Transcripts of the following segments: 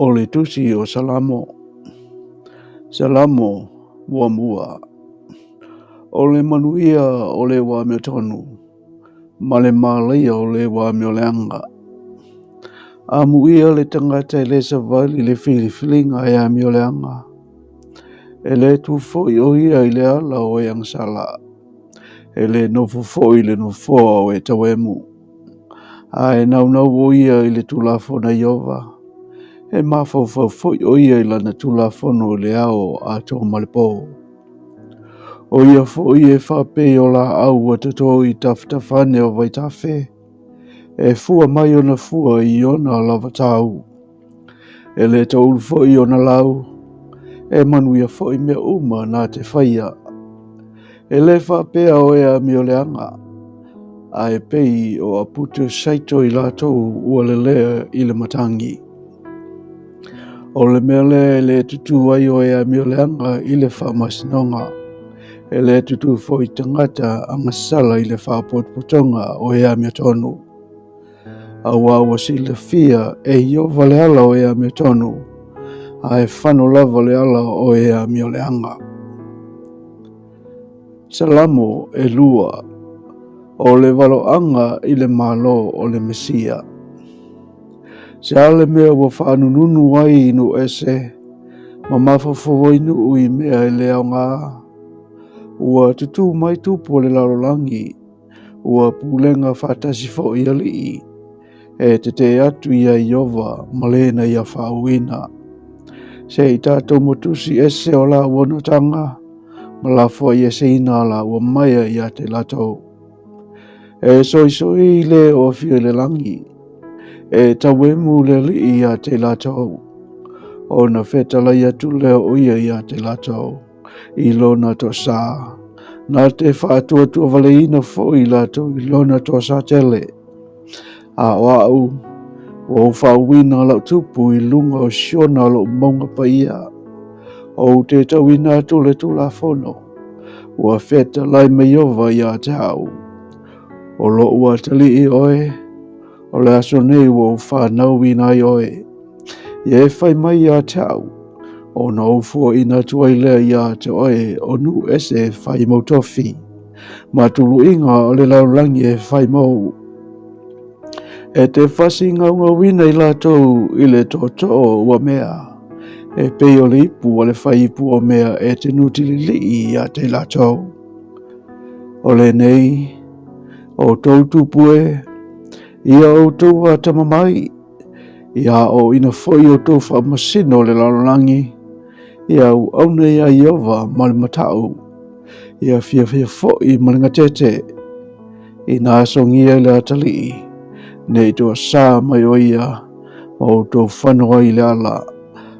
O le Tusi o Salamo. Salamo muamua. O le manuia o le ua amiotonu, ma le mālaia o le ua amioleaga. Amuia le tagata e le savali i le filifiliga e amioleaga. E le tu foi o ia i le ala o e agasala. E le nofo foi i le nofoa o e tauemu. A e naunau o ia i le Tulafono a Ieova, e mafaufau foi o ia i lana Tulafono i le ao atoa ma le po. O ia foi e faapei o laau ua toto i tafatafa ane o vaitafe, e fua mai ona fua i ona lavatau. E le toulu foi ona lau, e manuia foi mea uma na te faia. E le faapea o e amioleaga, a e pei o aputu saito i latou ua lelea i le matagi. O le mea lea e le tutū ai o e amioleaga i le faamasinoga, e le tutū foi tagata agasala i le faapotopotoga o e amiotonu. Auā ua silafia e Ieova le ala o e amiotonu, a e fano lava le ala o e amioleaga. Salamo e lua, o le valoaga i le Malo o le Mesia. Se a le mea ua faanununu ai i nuu ese, ma mafaufau ai nuu i mea e le aoga? Ua tutū mai tupu o le lalolagi, ua pulega faatasi foi alii, e tetē atu iā Ieova ma le na ia faauuina. Se i tatou motusi ese o lāua notaga, ma lafoai eseina a lāua maea iā te latou. E soisoi le o afio i le lagi, e tauemu le alii iā te latou, ona fetalai atu lea o ia iā te latou i lona toasā. Na te faatuatuavaleina foi i latou i lona toasā tele. A o au, ua ou faauuina lau tupu i luga o Siona lou mauga paia. Ou te tauina atu le Tulafono, ua fetalai mai Ieova ia te au. O lou atalii oe, o le aso nei ua ou fanauina ai oe. Ia e fai mai ia te au, ona ou fuaina atu ai lea ia te oe o nuu ese e fai mau tofi, ma tuluiga o le lalolagi e fai mou. E te fasigaugauina i latou i le tootoo ua mea, e pei o le ipu a le fai ipu o mea e te nutililii ia te latou. O lenei, o tou tupu e, ia outou atamamai, Ia aoaoina foi outou faamasino o le lalolagi, ia auauna iā Ieova ma le mataʻu, ia fiafia foi ma le gatete, ina asogia i le atalii, ne i toasā mai o ia ma outou fano ai i le ala,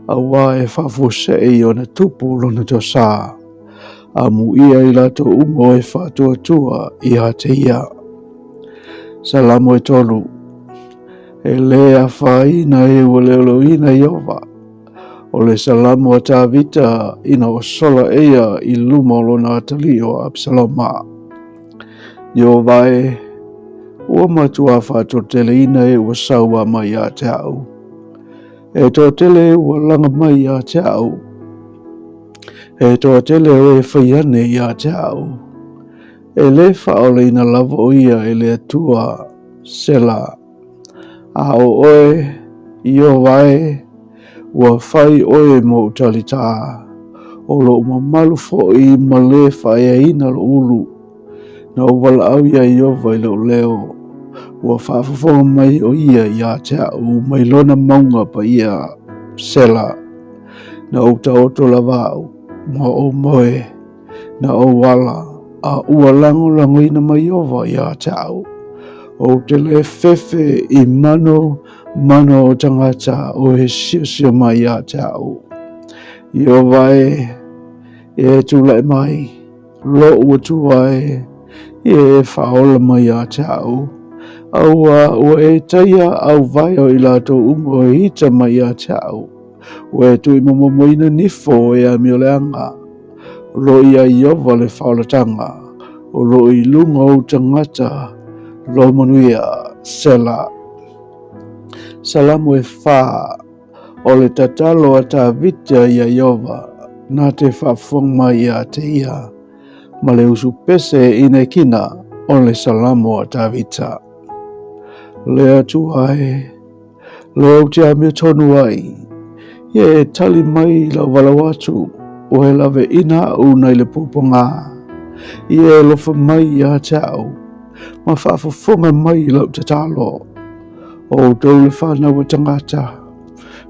auā e faafuasei i ona tupu lona toasā. Amuia i latou uma o e faatuatua ia te ia. Salamo e tolu. E le afaina e ua leoleoina Ieova. O le salamo a Tavita ina ua sola eia i luma o lona atalii o Absaloma. Ieova e, ua matua faatoateleina e ua saua mai ia te au. E toatele e ua laga mai ia te au. E toatele o e fai ane ia te au. E le faaolaina lava o ia e le Atua. Sela. A o oe, Ieova e, ua fai oe mou talitā, o lou mamalu foi ma le faaeaina lou ulu. Na ou valaau iā Ieova i lou leo, ua faafofoga mai o ia ia te au mai lona mauga paia. Sela. Na ou taoto lava au, ma ou moe, na ou ala, a ua lagolagoina mai Ieova ia te au. Ou te le fefe i mano mano o tagata o e siosio mai ia te au. Ieova e, e tulai mai. Lou Atua e, ia e faaola mai ia te au. Auā ua e taia auvae o i latou uma o e ita mai ia te au. Ua e tuuimomomoina nifo o e amioleaga. O lo o iā Ieova le faaolataga, o lo o i luga o ou tagata lo manuia. Sela. Salamo e fa. O le tatalo a Tavita iā Ieova na te faafofoga mai ia te ia ma le usu pese i Nekina o le Salamo a Tavita. Le Atua e, lea ou te amiotonu ai, ia e tali mai i lau valaau atu, ua e laveaiina au nai le puapuaga. Ia e alofa mai ia te au, ma faafofoga mai i lau tatalo. O outou le fanau a tagata,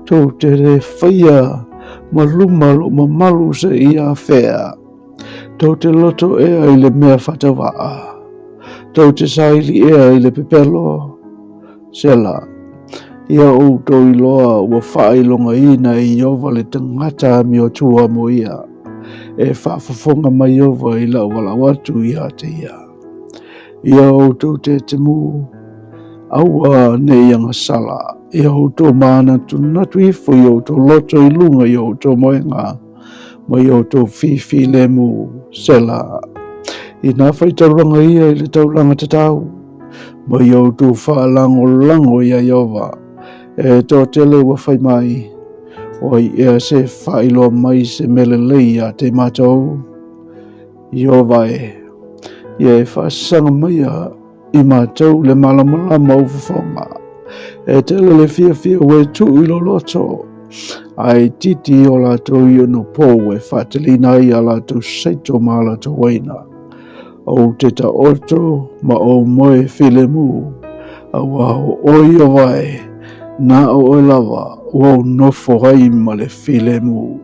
tou te le faia ma luma lou mamalu seia afea. Tou te loto ea i le mea faatauvaa, tou te saili ea i le pepelo. Sela. Ia outou iloa ua faailogaina e Ieova le tagata amiotua mo ia. E faafofoga mai Ieova i lau valaau atu ia te ia. Ia outou tetemu, aua ne i agasala. Ia outou manatunatu ifo i outou loto i luga i outou moega ma i outou fifilemu. Sela. Inā faitaulaga ia i le taulaga tatau, ma ia outou faalagolago iā Ieova. E toatele ua fai mai, O ai ea se faailoa mai se mea lelei ia te matou? Ieova e, ia e faasaga maia i matou le malamalama o fofoga. E tele le fiafia ua e tuu i lou loto, ae itiiti o latou ionopou e faateleina ai a latou saito ma a latou uaina. Ou te taoto ma ou moe filemu, auā o oe Ieova e, na o oe lava ua ou nofo ai ma le filemu.